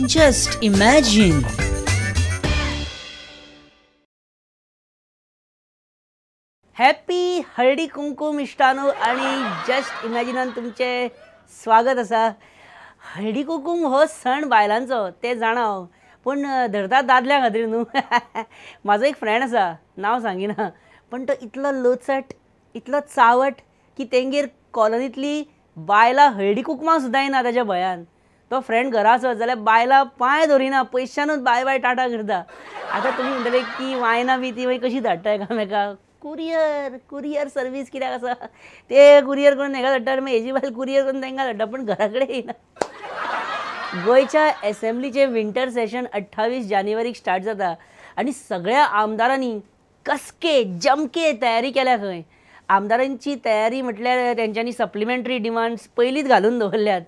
Just imagine. Happy Haldi Kumkum इश्टानो आणि just इमॅजिनान तुमचे स्वागत आसा. हळदी कुंकूम हो सण बायलांचो ते जाणा हांव, पूण धरता दादल्या खातीर न्हू. म्हाजो एक फ्रेंड आसा, नांव सांगिना, पण तो इतलो लोचट इतलो चावट की तेंगेर कॉलनींतली बायलां हळदी कुकमाक सुद्दां येना ताच्या भंयान. तो फ्रेंड घरा आसत जाल्यार बायलां पांय धरिना, पयशानूच बाय बाय टाटा करता. आतां तुमी म्हणटले की वायनां बी ती मागीर कशी धाडटा एकामेकाक? कुरियर कुरियर सर्वीस कित्याक आसा? ते कुरियर करून हेका धाडटा आनी मागीर हेजी बायल कुरियर करून तांकां धाडटा, पूण घरा कडेन येना. गोंयच्या एसेंब्लीचें विंटर सेशन 28 जानेवारीक स्टार्ट जाता आनी सगळ्या आमदारांनी कसके जमके तयारी केल्या खंय. आमदारांची तयारी म्हटल्यार तेंच्यांनी सप्लिमेंटरी डिमांड्स पयलींच घालून दवरल्यात.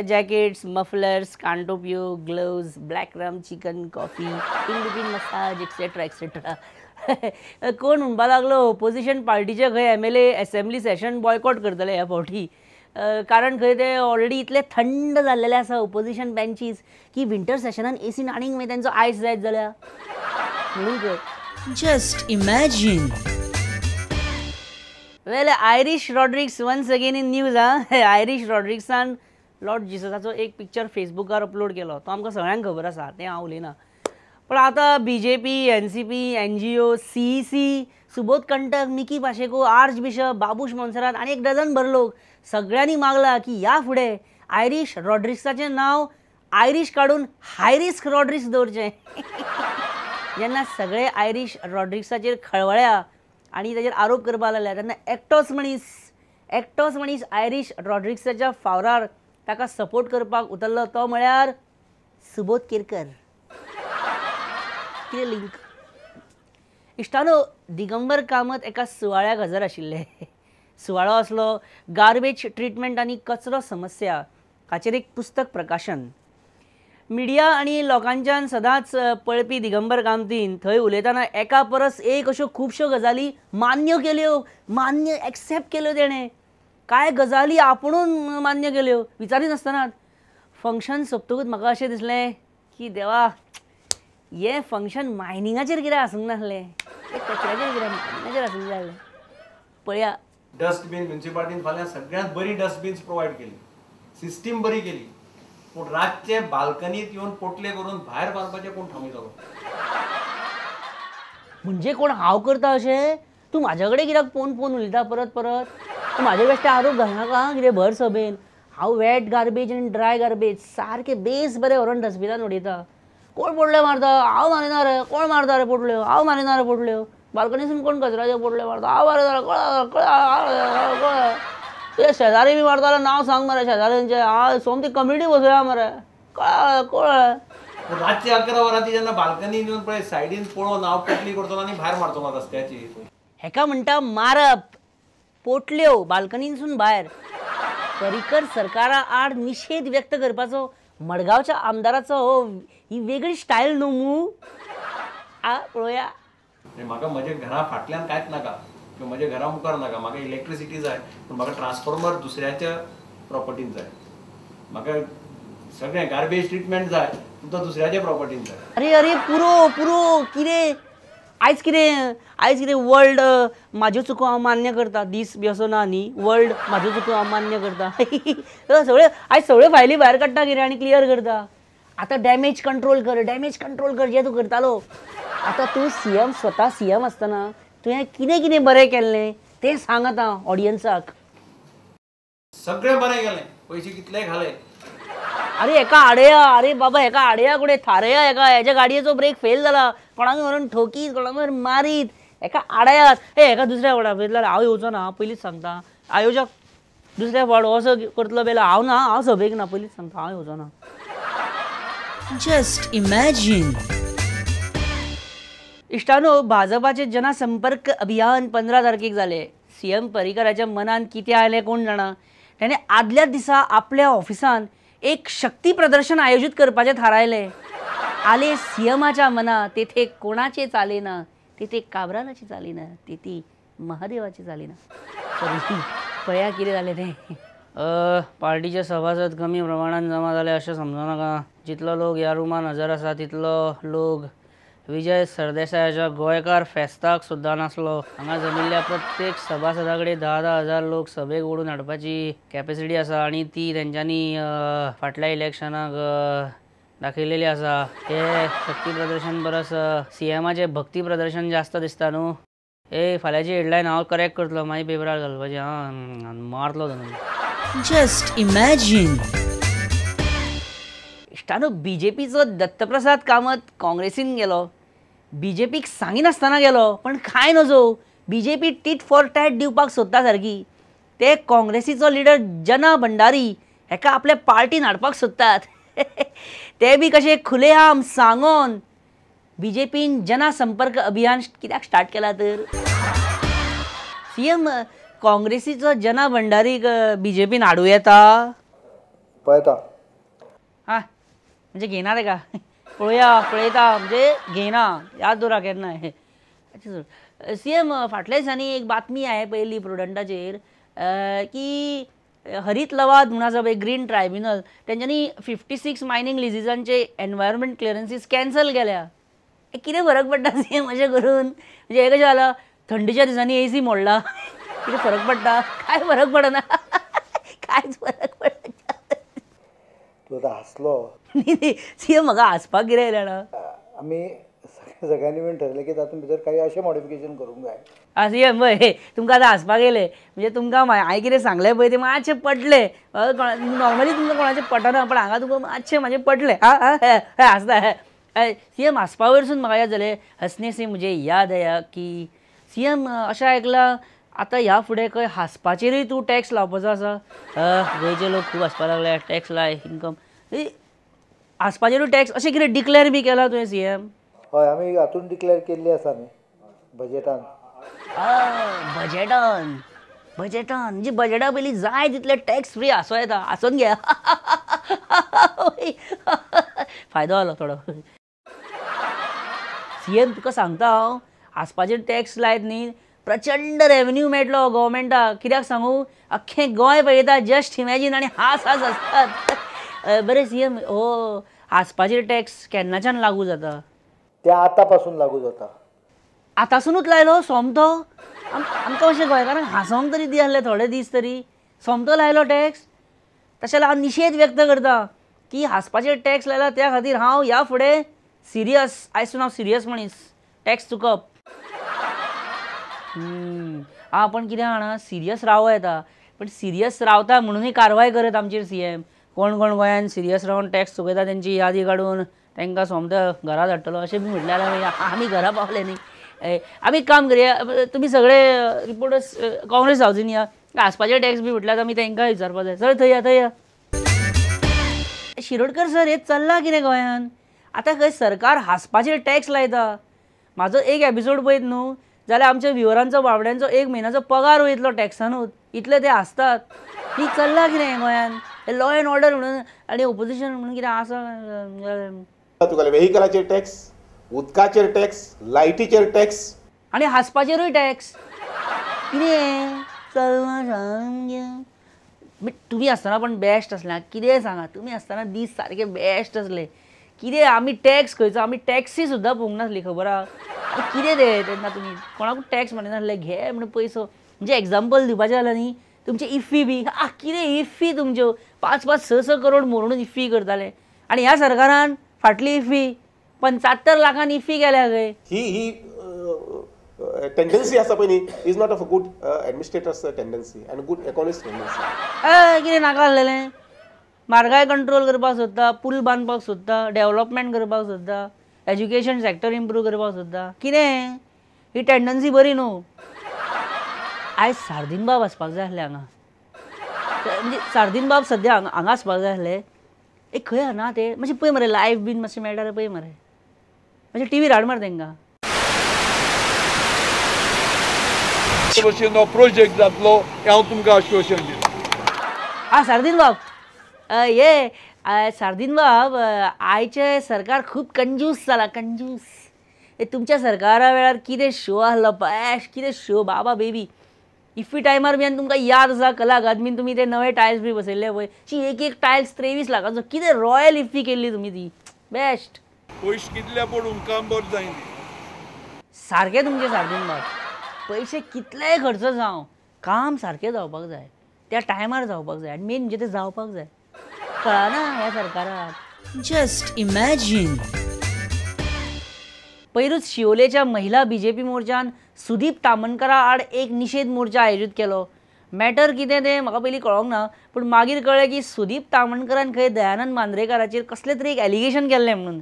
जॅकेट्स, मफलर्स, कानटोप्यो, gloves, black rum, chicken, coffee, in between massage, etcetera etcetera. कोण म्हणपा लागलो ओपोजिशन पार्टीचे खंय MLA assembly session boycott करतले ह्या फावटी, कारण खंय ते ऑलरेडी इतले थंड जाल्लेले आसा ओपोजिशन बेंचीस की विंटर सेशनान एसीन आनीक मागीर तेंचो आयस जायत जाल्यार म्हणून खंय. Just imagine. Well, Irish Rodrigues once again in news. हा, आयरीश रॉड्रिक्सान लॉर्ड जिससाचो एक पिक्चर फेसबुकार अपलोड केलो, तो आमकां सगळ्यांक खबर आसा, तें हांव उलयना. पण आतां BJP, NCP, NGO, CEC, Subodh Kantak, Mickky Pacheco, archbishop, Babush Monserrate आनी एक डझन भर लोक सगळ्यांनी मागला की ह्या फुडें आयरीश रॉड्रिक्साचें नांव आयरीश काडून हायरिस्क रॉड्रिक्स दवरचें. जेन्ना सगळे आयरीश रॉड्रिक्साचेर खळवळ्या आनी ताचेर आरोप करपाक लागल्या तेन्ना एकटोच मनीस आयरीश रॉड्रिक्साच्या फावरार ताका सपोर्ट करपाक उतरलो, तो म्हळ्यार सुबोध केरकर. कितें लिंक? इश्टानो, दिगंबर कामत एका सुवाळ्याक हजर आशिल्ले. सुवाळो आसलो गार्बेज ट्रिटमेंट आनी कचरो समस्या हाचेर एक पुस्तक प्रकाशन. मिडिया आनी लोकांच्यान सदांच पळपी दिगंबर कामतीन थंय उलयतना एका परस एक अश्यो खुबश्यो गजाली मान्य केल्यो, मान्य एक्सेप्ट केल्यो तेणें. कांय गजाली आपुणून मान्य केल्यो विचारिनासतना. फंक्शन सोंपतकूच म्हाका अशें दिसलें की देवा, हें फंक्शन मायनिंगाचेर कित्याक आसूंक नासलें, कचऱ्याचेर कित्याक, मायनिंगाचेर आसूंक जाय आसलें. पळया, डस्टबीन म्युनिसिपालिटीन फाल्यां सगळ्यांत बरी डस्टबीन्स प्रोवायड केली, सिस्टीम बरी केली, पूण रातचे बाल्कनीत येवन पोटले करून भायर मारपाचें कोण थांबयतलो? म्हणजे कोण हांव करता अशें? तूं म्हाज्या कडेन कित्याक फोन फोन उलयता परत परत? तूं म्हाजे बेश्टे आरोप घालनाका कितें भर सभेन. हांव वेट गार्बेज आनी ड्राय गार्बेज सारकें बेस बरें व्हरून डस्टबिनान उडयता. कोण पोटल्यो मारता? हांव मारिना रे. कोण मारता रे पोटल्यो? हांव मारिना रे पोटल्यो. बाल्कनीसून कोण कचऱ्याच्यो पोटल्यो मारता? हांव मारिना रे. कोण तुजे शेजारी बी मारता जाल्यार नांव सांग मरे शेजाऱ्यांचें. हांव सोमती कमिटी बसोवया मरे. कळ्ळें कोण? रातचे 11 वरांची जेन्ना बाल्कनीन येवन पळय सायडीन पळोवन हांव पोटली करतलो आनी भायर मारतलो रस्त्याची. हेका म्हणटा मारप पोटल्यो बाल्कनीनसून भायर. परिकर सरकारा आड निशेध व्यक्त करपाचो मडगांवच्या आमदाराचो हो ही वेगळी स्टायल न्हू मू. आ पळोवया. म्हाका म्हज्या घरा फाटल्यान कांयच नाका किंवा म्हज्या घरा मुखार नाका, म्हाका इलेक्ट्रिसिटी जाय, पूण म्हाका ट्रान्सफॉर्मर दुसऱ्याच्या प्रॉपर्टीन जाय, म्हाका सगळें गार्बेज ट्रिटमेंट जाय, पूण तो दुसऱ्याच्या प्रॉपर्टीन जाय. अरे अरे पुरो पुरो, कितें आयज कितें, आयज कितें वर्ल्ड म्हाज्यो चुको हांव मान्य करता दीस बी असो ना न्ही, वर्ल्ड म्हाज्यो चुको हांव मान्य करता. सगळ्यो आयज सगळ्यो फायली भायर काडटा कितें आनी क्लियर करता. आतां डॅमेज कंट्रोल कर, डॅमेज कंट्रोल कर जें तूं करतालो. आतां तूं सीएम, स्वता सीएम आसतना तुवें कितें कितें बरें केल्लें तें सांग आतां ऑडियन्साक. सगळें बरें केलें, पयशे कितले घाले. अरे एका आडया, अरे बाबा एका आडया कुडे थारया, एका हेच्या गाडयेचो ब्रेक फेल जाला, कोणाक व्हरून ठोकीत, कोणाक व्हरून मारीत, एका आडयात. हे एका दुसऱ्या वाडा पळयतल्यार हांव येवचो ना, पयलींच सांगता. आयोजक दुसऱ्या वाड असो करतलो बेला हांव ना, हांव सभेक ना, पयलींच सांगता, हांव येवचो ना. Just imagine. इश्टानो, भाजपाचे जनसंपर्क अभियान 15 तारखेक जालें. सीएम पर्रीकराच्या मनान कितें आयलें कोण जाणा, तेणें आदल्या दिसा आपल्या ऑफिसान एक शक्ती प्रदर्शन आयोजीत करपाचें थारायलें. आले सीएमाच्या मना तेथे कोणाचे चालेना, तेथे काब्रालाचे चालेना, तेथे महादेवाचे चालेना. सॉरी, पळया कितें जालें तें. पार्टीचे सभासद कमी प्रमाणात जमा जाले अशें समजू नाका. जितलो लोक ह्या रुमान हजर आसा तितलो लोक विजय सरदेसायाच्या गोंयकार फेस्ताक सुद्दां नासलो. हांगा जमिल्ल्या प्रत्येक सभासदा कडेन 10-10 हजार लोक सभेक ओडून हाडपाची कॅपेसिटी आसा आनी ती तेंच्यांनी फाटल्या इलेक्शनाक दाखयलेली आसा. हे शक्ती प्रदर्शन परस सीएमाचे भक्ती प्रदर्शन जास्त दिसता न्हू. ए फाल्यांची हेडलायन हांव करेक्ट करतलो, मागीर पेपरार घालपाची. हां मारतलो तुमी. Just imagine. इश्टानो, बीजेपीचो दत्तप्रसाद कामत काँग्रेसीन गेलो, बीजेपीक सांगिनासतना गेलो, पण कांय नजो बीजेपी टीट फॉर टॅट दिवपाक सोदता सारकी. ते काँग्रेसीचो लिडर जना भंडारी हेका आपल्या पार्टीन हाडपाक सोदतात. ते बी कशे खुलेआम सांगोन बीजेपीन जना संपर्क अभियान कित्याक स्टार्ट केला तर? सीएम काँग्रेसीचो जना भंडारीक बीजेपीन हाडूं येता? पळयता. हां म्हणजे घेयना तेका? पळोवया, पळयता म्हणजे घेयना, याद दवरा केन्नाय. सीएम फाटल्या दिसांनी एक बातमी हांवें पळयली प्रुडंटाचेर की हरीत लवाद म्हूण आसा पळय, ग्रीन ट्रायब्युनल, तेंच्यांनी 56 मायनींग लिजीजांचे एनवायरमेंट क्लियरन्सीस कॅन्सल केल्या. कितें फरक पडटा सीएम अशें करून? म्हणजे हें कशें जालां, थंडीच्या दिसांनी एसी मोडला, कितें फरक पडटा? कांय फरक पडना, कांयच फरक पडना. तूं आतां हांसलो. न्ही सीएम म्हाका हांसपाक कितें येयलें जाणा? आमी सगळ्यांनी मेळून ठरयलें की तातूंत भितर काही अशें मॉडिफिकेशन करूंक जाय. आं सीएम पळय तुमकां आतां हांसपाक येयलें म्हणजे तुमकां हांवें कितें सांगलें पळय तें मातशें पटलें. नॉर्मली तुमकां कोणाचें पटना, पण हांगा तुमकां मातशें म्हाजें पटलें. आं हांसता सीएम. हांसपा वयरसून म्हाका याद जालें, हसने से मुझे याद आया की सीएम अशें आयकलां आतां ह्या फुडें खंय हांसपाचेरूय तूं टॅक्स लावपाचो आसा. गोंयचे लोक खूब हांसपाक लागले, टॅक्स लाय इनकम, हांसपाचेरूय टॅक्स अशें कितें डिक्लेर बी केलां तुवें सीएम? हय, आमी हातून डिक्लेर केल्ली आसा न्ही बजेटान. बजेटान, बजेटान म्हणजे बजेटा पयलीं जाय तितले टॅक्स फ्री हांसो येता, हांसून घे. फायदो जालो थोडो. सीएम तुका सांगता हांव, हांसपाचेर टॅक्स लायत न्ही प्रचंड रेवेन्यू मेळटलो गव्हर्मेंटाक. कित्याक सांगू, अख्खें गोंय पळयता जस्ट इमॅजीन आनी हांस हांस हांसतात. बरें सीएम, हो हांसपाचेर टॅक्स केन्नाच्यान लागू जाता? ते आतां पासून लागू जाता. आतांसुनूच लायलो सोमतो? आमकां अशें गोंयकारांक हांसोंक तरी दी आसले थोडे दीस तरी, सोमतो लायलो टॅक्स. तशें जाल्यार हांव निशेध व्यक्त करता की हांसपाचेर टॅक्स लायला त्या खातीर हांव ह्या फुडें सिरियस, आयसून हांव सिरियस मनीस, टॅक्स चुकप. आं पण कितें जाणा, सिरियस रावं येता, पण सिरियस रावता म्हणूनय कारवाय करत आमचेर सीएम. कोण कोण गोंयान सिरियस रावन टॅक्स चुकयता तेंची यादी काडून तांकां सोमतो घरा धाडटलो अशें बी म्हटलें जाल्यार आमी घरा पावले न्ही. आमी एक काम करया, तुमी सगळे रिपोर्टर्स काँग्रेस हावजीन या, हांसपाचे टॅक्स बी म्हटल्यार आमी तांकां विचारपाक जाय. सर थंय या, थंय या. शिरोडकर सर, हें चल्लां कितें गोंयान आतां? खंय सरकार हांसपाचेर टॅक्स लायता. म्हाजो एक एपिसोड पळयत न्हू जाल्यार आमच्या व्युवरांचो बाबड्यांचो एक म्हयन्याचो पगार वयतलो टॅक्सानूच, इतले ते हांसतात. ती चल्लां कितें गोंयान? लॉ एंड ऑर्डर म्हणून आनी ओपोजिशन म्हणून कितें आसा? तुगेले वेहिकलाचेर टॅक्स, उदकाचेर टॅक्स, लायटीचेर टॅक्स आनी हांसपाचेरूय टॅक्स. कितें चल्लां सामकें? तुमी आसतना पण बेस्ट आसलें, कितें सांगा, तुमी आसतना दीस सारके बेस्ट आसले. कितें आमी टॅक्स खंयचो, आमी टॅक्सी सुद्दां पळोवंक नासली, खबर आहा कितें तें तेन्ना तुमी कोणाकूच टॅक्स म्हणिनासले, घे म्हणून पयसो. म्हणजे एग्जाम्पल दिवपाचें जाल्यार न्ही, तुमचे इफ्फी बी, आं कितें इफ्फी तुमच्यो 5-5, 6-6 करोड मोडून इफ्फी करताले. आनी ह्या सरकारान फाटली इफ्फी 75 लाखान इफ्फी केल्या खंय. ही ही टेंडन्सी आसा पळय न्ही, is not of a good administrator's tendency and good economist tendency. कितें नाका आसलेलें, म्हारगाय कंट्रोल करपाक सोदता, पूल बांदपाक सोदता, डेवलपमेंट करपाक सोदता, एज्युकेशन सॅक्टर इम्प्रूव करपाक सोदता. कितें ही टेंडन्सी बरी न्हू. आयज सार्दीन बाब आसपाक जाय आसले हांगा, म्हणजे सार्दीन बाब सद्या हांगा आसपाक जाय आसले. एक खंय आहा ना ते, मातशें पळय मरे, लायव्ह बीन मातशें मेळटा जाल्यार पळय मरे, मातशें टिवीर हाड मरे तांकां. भशेन हो प्रोजेक्ट जातलो हें हांव तुमकां आश्वासन दितां. आं सार्दीन बाब, ये सार्दीन बाब, आयचें सरकार खूब कंजूस जालां, कंजूस. तुमच्या सरकारा वेळार कितें शो आसलो, बेस्ट कितें शो बाबा बेबी. इफ्फी टायमार बी आनी तुमकां याद आसा कला अकादमीन तुमी ते नवे टायल्स बी बसयल्ले पळय, शी एक एक टायल्स 23 लाखांचो, कितें रॉयल इफ्फी केल्ली तुमी ती, बेस्ट। पयशे कितले पडून काम बरें जायना। सारकें तुमचें सारकें बाब, पयशे कितलेय खर्च जावं काम सारकें जावपाक जाय, त्या टायमार जावपाक जाय आनी मेन म्हणजे तें जावपाक जाय। कळना ह्या सरकाराक। Just imagine. पयरूच शिवोलेच्या महिला बीजेपी मोर्चान सुदीप तामणकरा आड एक निशेध मोर्चा आयोजीत केलो। मॅटर कितें तें म्हाका पयलीं कळोंक ना, पूण मागीर कळ्ळें की सुदीप तामणकरान खंय दयानंद मांद्रेकाराचेर कसलें तरी एक एलिगेशन केल्लें म्हणून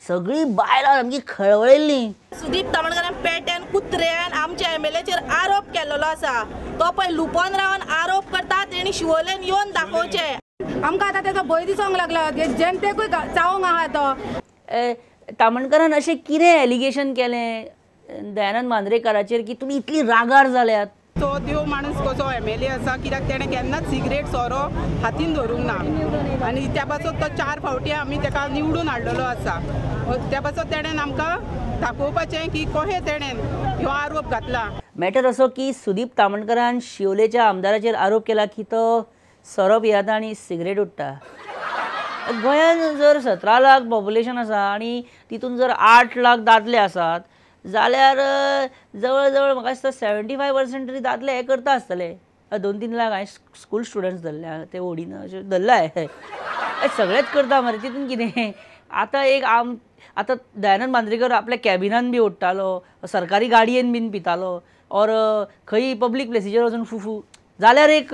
सगळीं बायलां सामकी खळवळिल्लीं। सुदीप तामणकरान पेट्यान कुत्र्यान आमच्या एमएलएचेर आरोप केल्लो आसा, तो पळय लुपोन रावन आरोप करता, तेणी शिवोलेन येवन दाखोवचें। आमकां आतां तेजो भंय दिसोंक लागला, जनतेकूय चावोंक आहा तो। तामणकरान अशें कितें एलिगेशन केलें दयानंद मांद्रेकाराचेर की तुमी इतली रागार जाल्यात? तो देव माणूस कसो एमएलए आसा, कित्याक तेणें केन्नाच सिगरेट सोरो हातीन धरूंक ना आनी त्या पासत तो 4 फावटी आमी तेका निवडून हाडलेलो आसा, त्या पासत तेणें आमकां दाखोवपाचें की कशें तेणें ह्यो आरोप घातला। मॅटर असो की सुदीप तामणकरान शिवोलेच्या आमदाराचेर आरोप केला की तो सोरो पियेता आनी सिगरेट उडटा। गोंयांत जर 17 लाख पॉप्युलेशन आसा आनी तितून जर 8 लाख दादले आसात जाल्यार जवळ जवळ म्हाका दिसता 75% तरी दादले हें करता आसतले। 2-3 लाख हांवें स्कूल स्टुडंट्स धरल्या, ते ओडिना अशें धरला हें सगळेच करता मरे, तितून कितें। आतां एक आतां दयानंद मांद्रेकर आपल्या कॅबिनान बी ओडटालो, सरकारी गाडयेन बीन पितालो, ऑर खंय पब्लीक प्लेसीचेर वचून फुफू जाल्यार एक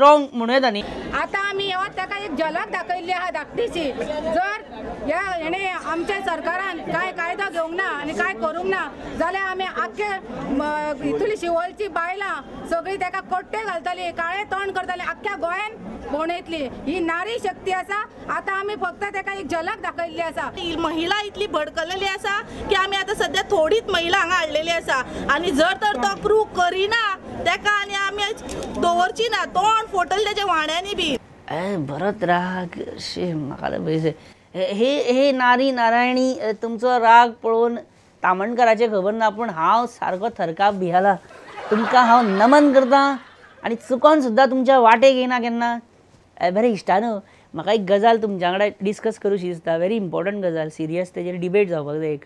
रॉंग म्हणूं येता न्ही। आतां आमी हो ताका एक झलक दाखयल्ली आहा धाकटीशी, जर ह्या हेणें आमच्या सरकारान कांय कायदो घेवंक ना आनी कांय करूंक ना जाल्यार आमी आख्खे हितूली शिवोलची बायलां सगळीं ताका कोट्टे घालतलीं, काळें तोंड करतलीं, आख्ख्या गोंयान भोंवडेतली। ही नारी शक्ती आसा, आतां आमी फक्त ताका एक झलक दाखयल्ली आसा। महिला इतली भडकलेली आसा की आमी आतां सद्या थोडीच महिला हांगा हाडलेली आसा आनी जर तर तो प्रूव करिना तेका आनी आमी दवरची ना, तोंड फोटले तेजे वाण्यांनी बी। बरोच राग शी म्हाका पयशे हे हे नारी नारायणी तुमचो राग पळोवन तामणकराचें खबर ना, पूण हांव सारको थरकाप भियाला। तुमकां हांव नमन करतां आनी चुकोन सुद्दां तुमच्या वाटेक येना केन्ना। बरें इश्टानो, म्हाका एक गजाल तुमच्या वांगडा डिस्कस करूशी दिसता, व्हेरी इम्पॉर्टंट गजाल, सिरियस, तेजेर डिबेट जावपाक जाय, एक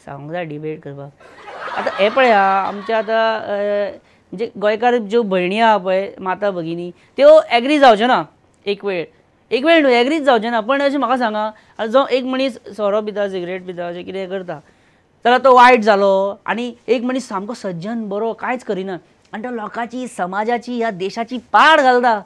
सांगूंक जाय डिबेट करपाक। आतां हें पळया आमच्या आतां म्हणजे गोंयकार ज्यो भयणी आहा पळय, माता भगिनी, त्यो एग्री जावच्यो ना एक वेळ, एक वेळ न्हू एग्रीच जावचें ना, पण अशें म्हाका सांगा, जो एक मनीस सोरो पिता, सिगरेट पिता, अशें कितें करता जाल्यार तो वायट जालो, आनी एक मनीस सामको सज्जन बरो कांयच करिना आनी तो लोकांची, समाजाची, ह्या देशाची पाड घालता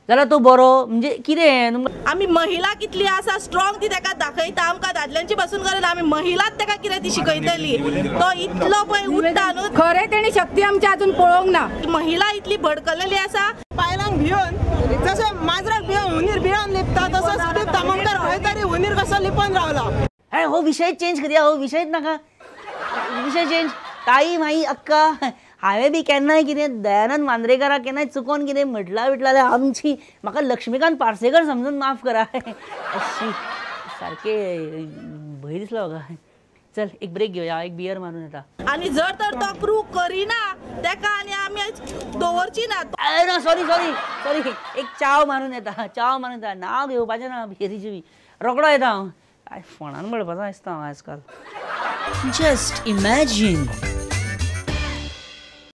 जाल्यार तो बरो, म्हणजे कितें? आमी महिला कितली आसा स्ट्रॉंग ती ताका दाखयता, आमकां दादल्यांची पासून गरज, आमी महिलाच ताका कितें ती शिकयतली। तो इतलो पळय उठ्ठा न्हू, खरें तेणी शक्ती आमची आजून पळोवंक ना। महिला इतली भडकलेली आसा, बायलांक भियोन जशें माजराक भियोन हुनीर भियोन लिपता तसो सुदीप तामणकर खंय तरी हुनीर कसो लिपोन रावला। हो विशय चेंज करया, हो विशयच नाका, विशय चेंज। ताई माई अक्का, हांवें बी केन्नाय कितें दयानंद मांद्रेकाराक केन्नाय चुकोन कितें म्हटलां बिटलां जाल्यार आमची म्हाका लक्ष्मीकांत पार्सेकर समजून माफ करा। शी सारकें भंय दिसलो म्हाका। चल एक ब्रेक घेवया, एक बियर मारून येता। आनी जर तर तो प्रूव करिना तेका आनी आमी दवरची ना। ना सॉरी सॉरी सॉरी, एक चाव मारून येता, चाव मारून येता, नांव घेवपाचें ना बियरीचें बी, रोकडो येता हांव। फोणान पडपाचो दिसता हांव आजकाल। Just imagine.